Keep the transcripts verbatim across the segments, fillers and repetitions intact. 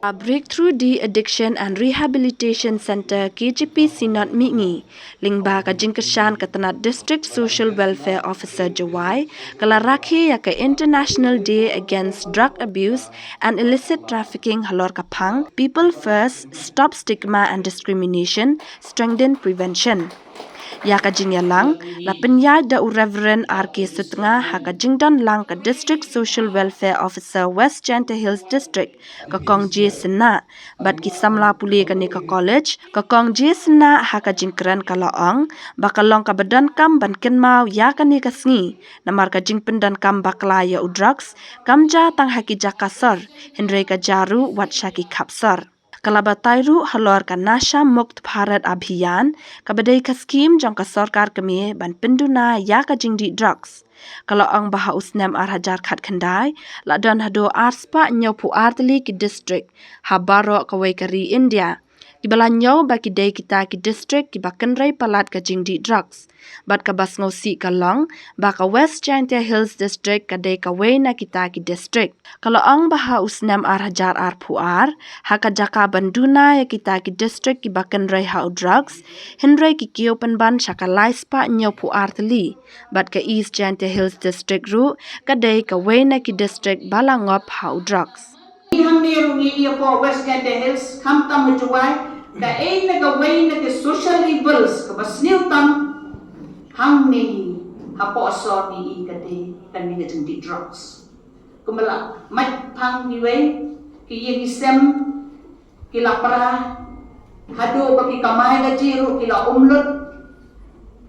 A Breakthrough De-Addiction and Rehabilitation Centre K G P Synod Mihngi, lyngba ka jingkyrshan ka tnat District Social Welfare Officer Jowai, ka la rakhe ïa ka International Day Against Drug Abuse and Illicit Trafficking halor ka phang People First, Stop Stigma and Discrimination, Strengthen Prevention. Ïa ka jingïalang la pynïaid da u Reverend R K Sutnga ha ka jingdon lang ka District Social Welfare Officer West Jaintia Hills District, ka Kong J Synnah, bad ki samla pule kane ka college. Ka Kong J Synnah ha ka jingkren ka la ong ba ka long kaba donkam ban kynmaw ïa kane ka sngi namar ka jingpyndonkam bakla ïa u drugs kam jia tang ha ki jaka sor, hynrei ka jia ruh wat sha ki khap sor. Ka la batai ruh halor ka Nasha Mukt Bharat Abhiyan, kaba dei ka skhim jong ka sorkar kmie ban pynduna ïa ka jingdih drugs. Ka la ong ba ha u snem ar hajar khatkhyndai la don haduh ar spah hynñiewphew ar tylli ki district ha baroh kawei ka ri India, kiba la ñiew ba ki dei kita ki district kiba kynrei palat ka jingdih drugs. Bad kaba sngewsih ka long ba ka West Jaintia Hills District ka dei kawei na kita ki district. Ka la ong ba ha u snem ar hajar arphew ar, ha ka jaka ban duna ïa kita ki district kiba kynrei ha u drugs, hynrei ki kiew pynban sha ka lai spah hynñiewphew ar tylli. Bad ka East Jaintia Hills District ruh ka dei kawei na ki district ba la ngop ha u drugs. Ngi hangne ruh ngi ïa pdeng West Jaintia Hills, khamtam ha Jowai, kaei na kawei na ki social evils kaba sniew tam hangne hapoh sor ngi ïa ka dei kane ka jingdih drugs. Kumba la mait phang kiwei, ki ïing ki sem ki la pra, haduh ba ki kamai kajih ruh ki la um lut.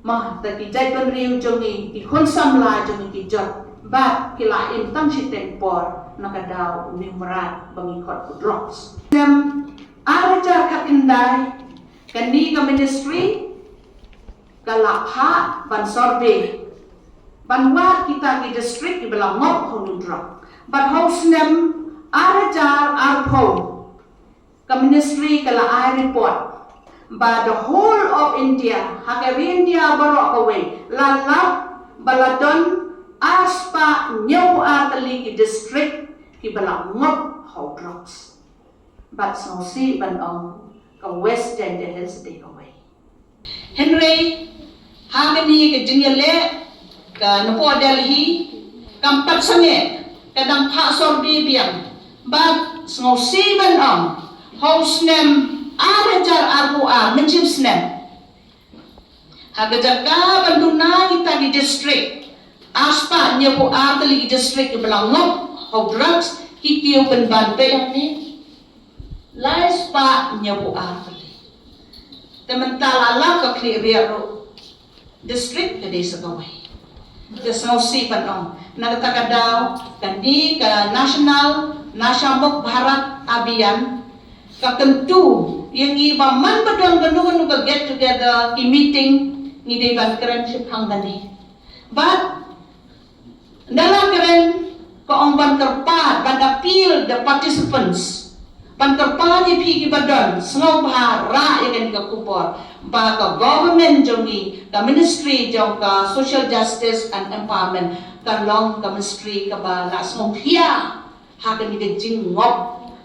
Ma, ta ki jaitbynriew jong ngi, ki khun samla jong ngi ki jot, bad ki la im tang shiteng por na ka daw u New Mrad ba ngi khot u drugs. Snem ar hajar khatkhyndai, kane ka ministry ka la phah ban survey, ban wad kita ki district kiba la ngop ha u drug. Bad ha u snem ar hajar arphew, ka ministry ka la ai report ba the whole of India, ha ka ri India baroh kawei, la lap ba la don ar spah hynñiewphew ar tylli ki district kiba la ngop ha u drugs. Bad sngewsih ban ong ka West Jaintia Hills dei kawei. Hynrei ha kane ka jingïaleh ka napoh Delhi kam pat sangeh, ka dang phah survey biang. Bad sngewsih ban ong, ha u snem ar hajar arphew ar, mynshim snem, ha ka jaka ban duna kita ki district, ar spah hynñiewphew ar tylli ki district kiba la ngop ha u drugs, ki kiew pynban peit hangne, lai spah hynñiewphew ar tylli. Te mynta la lap ka khlieh riat ruh, district ka dei sa kawei. Te sngewsih ban ong, na kata ka daw kane ka National Nasha Mukt Bharat Abhiyan ka kyntu ïa ngi ba man ba don kano kano ka get together, ki meeting, ngi dei ban kren shaphang kane. Bad da la kren, ka ong ban kyrpad, ban appeal the participants, ban kyrpad ïa phi kiba don, sngewbha rah ïa kane ka khubor ba ka government jong ngi, ka ministry jong ka social justice and empowerment, ka long ka ministry kaba la sngewkhia ha kane ka jingngop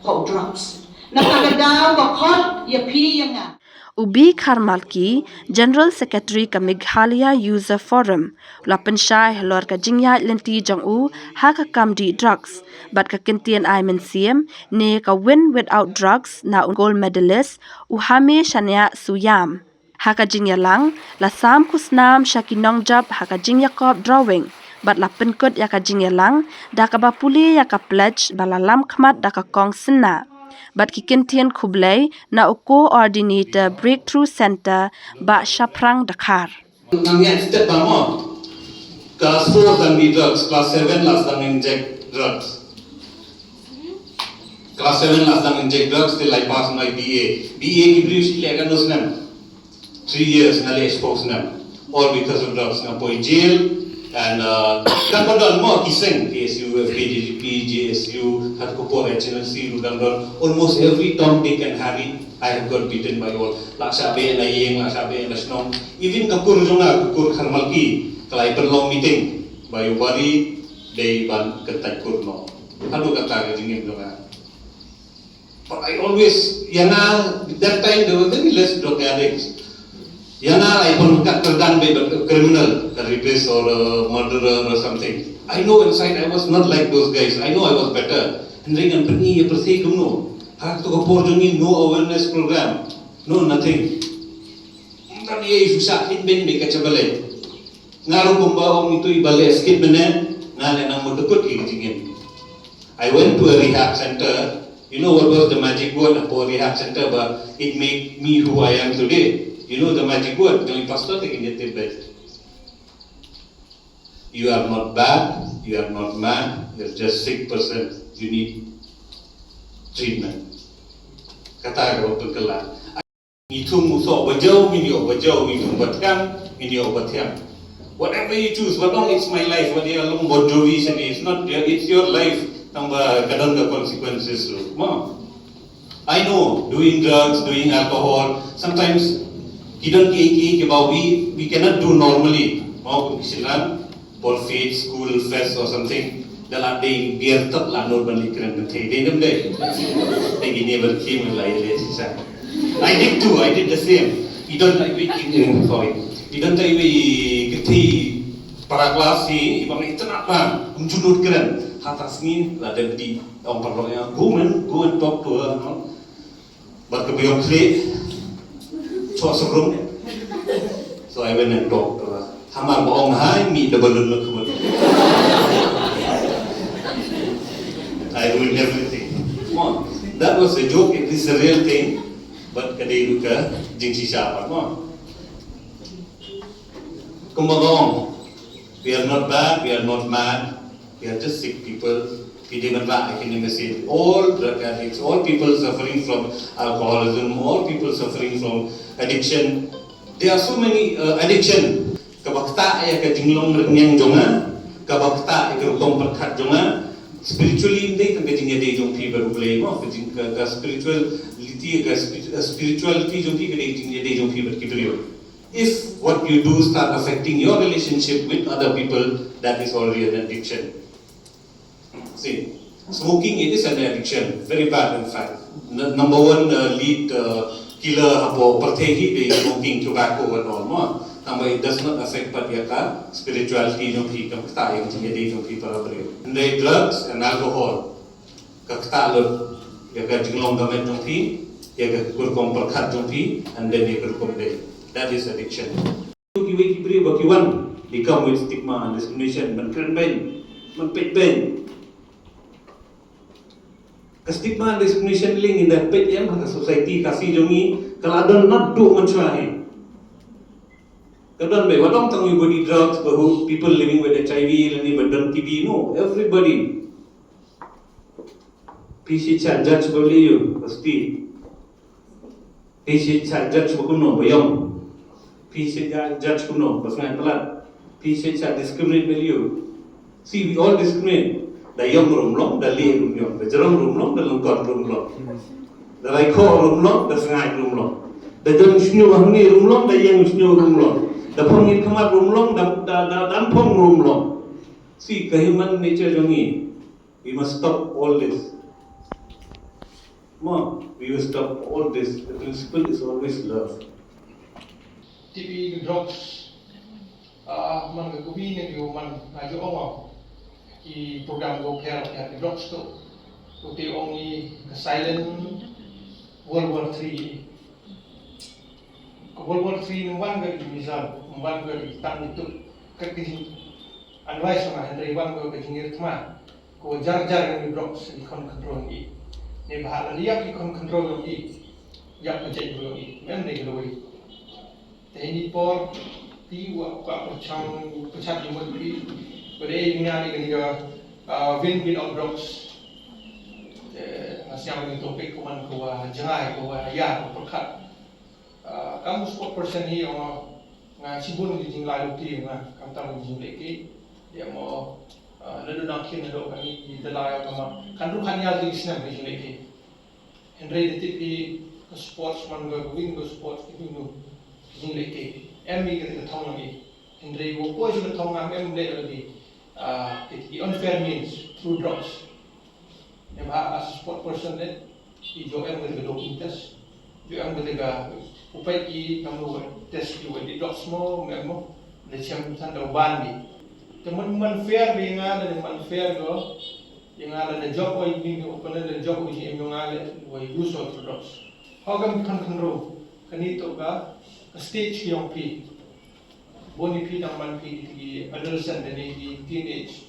ha u drugs. Na kata ka daw ka khot ïa phi ïa nga. U B Kharmalki, General Secretary ka Meghalaya User Forum, u la pynshai halor ka jingïaid lynti jong u ha ka kam dih drugs bad ka kyntien ai mynsiem ne ka Win Without Drugs na u gold medalist, u Hame Shaniah Suiam. Ha ka jingïalang, la sam khusnam sha ki nongjop ha ka jingïakop drawing bad la pynkut ïa ka jingïalang da kaba pule ïa ka pledge ba la lam khmat da ka Kong Synnah bad ki kyntien khublei na u Coordinator Breakthrough Centre, Bah Shaphrang Dkhar. Nang ïa step ba mo. Class four dang dih drugs, class seven la sdang inject drugs. Class seven la sdang inject drugs, te la pass na B A. B A ki briew shi leh katno snem? Three years, nga leh shiphew snem. All because of drugs, nga poi jail. And, uh, kan ba don mo ki seng, K S U, F K J G P, J S U, hato ka por H N S C ruh dang don. Almost every Tom, Dick and Harry, I have got beaten by all. La shah beh na ïing, la shah beh na shnong. Even ka kur jong nga, ka kur Kharmalki, ka la ïa pynlong meeting ba ïa u Bari dei ban kyntait kur noh. Haduh katta ka jingim jong nga. But I always, ïa nga, that time there were very less drug addicts. Ïa nga, I pun kat kyrdan ba, ba criminal, a rapist or a murderer or something. I know inside I was not like those guys. I know I was better. Hynrei ngan pyni ïa pyrthei kumno. Ha kato ka por jong ngi, no awareness program, no nothing. Ngam dei shisha, it been me ka cha balei. Nga ruh kumba ong itu i balei skit mene, nga leh nang mut dukut ki jingin. I went to a rehab center. You know what was the magic word for rehab center? But it made me who I am today. You know the magic word? Jong i pastor te kin tip bad. You are not bad, you are not mad, you're just sick person. You need treatment. Kata ka ba pynkylla. Ngi thung u soh ba jaw, ngin ïoh ba jaw, ngi thung ba thiang, ngin ïoh ba thiang. Whatever you choose, ba long it's my life, whatever long Bon Jovi shane, it's not your, it's your life. Tang ba ka don ka consequences ruh. Mo. I know doing drugs, doing alcohol, sometimes ki don ki ki ki ba we, we cannot do normally. Mo, kum ki shinran por fete, school fest or something. Da la dei biar tak la nur ban likren ban thei dei dem dei. Dei gini berkim la ile sisa. I did too, I did the same. I don't like we kin, sorry. I don't like we kiti para klasi, ibang ita nak bang, um junut kren. Hatas ni la dem di, ong parlok ya, go man, go and talk to her, no? Bad ka biang klik, chok serum. So I went and talked to her. Hamar ba ong hai mi da balun lek kemut. I ruined everything. Mo, that was a joke, it is a real thing. But ka dei ruh ka jingshisha pat mo. Kumba ong, we are not bad, we are not mad, we are just sick people. Ki dei ban rah ïa kine message. All drug addicts, all people suffering from alcoholism, all people suffering from addiction. There are so many uh, addiction. Kaba ktah ïa ka jinglong rynïeng jong nga, kaba ktah ïa ka rukom pyrkhat jong nga. Spiritually ym dei tang ka jingïadei jong phi bad U Blei mo, ka jing ka, ka spirituality, ka spi- uh, spirituality jong phi ka dei jingïadei jong phi bad ki briew. If what you do start affecting your relationship with other people, that is already an addiction. See, smoking, it is an addiction, very bad in fact. N- number one uh, lead uh, killer hapoh pyrthei hi dei smoking tobacco and all mo. Tangba it does not affect pat ïa ka spirituality jong phi, kam ktah ïa ka jingïadei jong phi para briew. And the drugs and alcohol. Ka ktah lut ïa ka jinglong ka met jong phi, ïa ka rukom pyrkhat jong phi, and then ïa ka rukom dei. That is addiction. Kiwei ki briew ba ki wan, they come with stigma and discrimination, ban kren beiñ, ban peit beiñ. Ka stigma and discrimination link in that peit em ha ka society Khasi jong ngi, ka la don naduh mynshuwa hi. Ka don beit, wat ong tang u body drugs, ba hu people living with H I V lane ba don T B, no, everybody. Phi shait shah judge ba lei ïa u, pasti. Phi shait shah judge ba kumno, ba ïong. Phi shait shah judge kumno, ba sngaid palat. Phi shait shah discriminate ba lei ïa u. See, we all discriminate. Da ïong ruh ym long, da leh ruh ym ïong, da jrong ruh ym long, da lyngkot ruh ym long. Da raikhoh ruh ym long, da sngaid ruh ym long. Da jan shñiuh hangne ruh ym long, da ïeng shñiuh ruh ym long. Da phong ïit khmat ruh ym long, da da da dang phong ruh ym long. See, ka human nature jong ngi. We must stop all this. Mo, we must stop all this. The principle is always love. T B drugs. Ah, man ka kubi ne ki man nga ju ong ki program ko pher pher ki drugs to. Ko te ong i ka silent World War three. Ka World War three nang wan ka di missile, nang wan ka di tank itu. Ka ki advice ma hynrei wan ka ka jingir kma. Ko jar jar ngi drugs i khon control i. Ne bah la yak i khon control i. Yak ka jai bro i. Mem ne ka loi. Te ini por ti wa ka pachang pachat ni mut ti. Pada ini ni kan ya win win out drugs. Te nasiam ni topik kuman ko wa jangai ko wa ya ko perkat. Kam sport person hi ong nga sibun di jing lalu ti nga kam tam di jing leki. Ya mo nadu nangkin nadu kami di delai kama kan rukan ya di snap di jing leki. Hynrei da tip i ka sports man ga win ga sports ki tu nu ki jinglehke. Em i ka thong i hynrei wo ko ju ka thong am em le la di ki unfair means through drugs. Em ha as a sport person le Ki ju em ka doping test, ju em ka, u peit ki kam, u test ki, u dei drugs mo em mo, da chem san da u ban ki. Te man, man fair ïa nga lane man fair ïa nga lane jop oi ni, u pynlong da jop oi jingim ïa nga lane wei use of drugs. Haba kam kham kham ruh kane to ka, ka stage ki ïong phi. Bun ïa phi dang man phi ki adolescent lane ki teenage,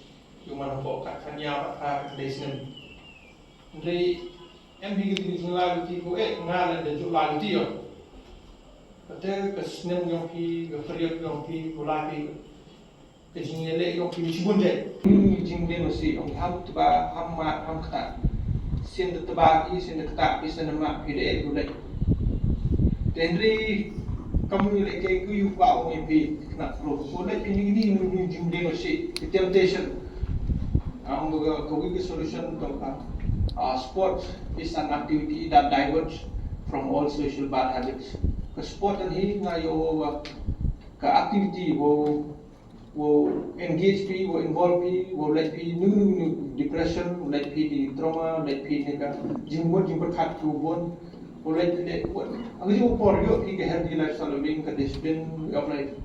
ïoh man hapoh ka khatñiaw, khatkhyndai snem. Hynrei em hi ka jingla ka ti ko, eh, nga la da ju la ka ti ïoh. Kata ka snem ïong phi, ka period ïong phi, ko la phi, ka jingïaleh ïong phi shibun de. Jingleh masi ïong ham tba, ham ma, ham kata. Sien da tba ki, sien da kata ki, sien da ma phi de, eh, ko leh. Te hynrei kam ïaleh ke ku ïu ba ong ïa phi khynnah kro. Ko leh phi ni ni ni jingdeng shi, the temptation. Ong ka, ka weak solution to ka. Uh, sport is an activity that diverts from all social bad habits. Ka sport kan hi nga ïoh wa ka activity wo, wo engage phi, wo involve phi, wo leh phi nu nu nu depression, wo leh phi di trauma, wo leh phi ne ka jingmut jingpyrkhat ki bun. Ko leh phi leh, ha ka jingpor ïoh phi ka healthy lifestyle, ka discipline of life.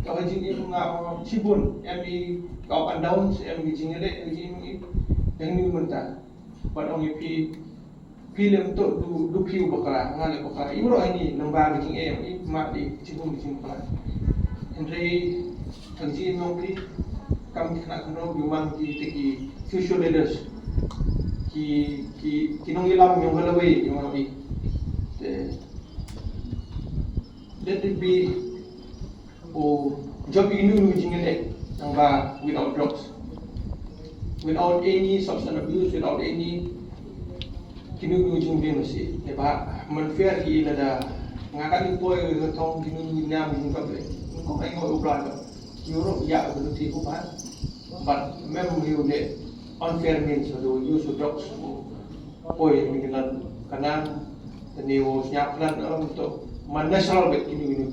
Ka jingim nga shibun, em i ka up and downs, em i jingïaleh, em i jingim, em i mynta. Pat ong ïa phi, phi leh mynta du, du phi u bakla, nga leh bakla. I bro ini, nang ba ka jingim, i mat i shibun ka jingbakla. Hynrei, ha ka jingim ong phi, kam ki khynnah khynraw, ki man ki te ki future leaders. Ki, ki, ki nongïalam ïong ka lawei, ïong ka lawei. Te, let it be, u jop ïa kino kino jingïaleh, nang ba without drugs. Without any substance abuse, without any kino kino jingdeng masi. Te ba, man fair ki lada, nga kan ïa poi ka thong kino kino nam jingkap leh. Ko ai ngoi u bla ka. Ki ruh ïa ka luti ko ba. But mem ïa u leh unfair means, u use u drugs, u poi ïa ki lan kanan, te ne u sñiaw kanan, um, to. Man natural bet kino kino.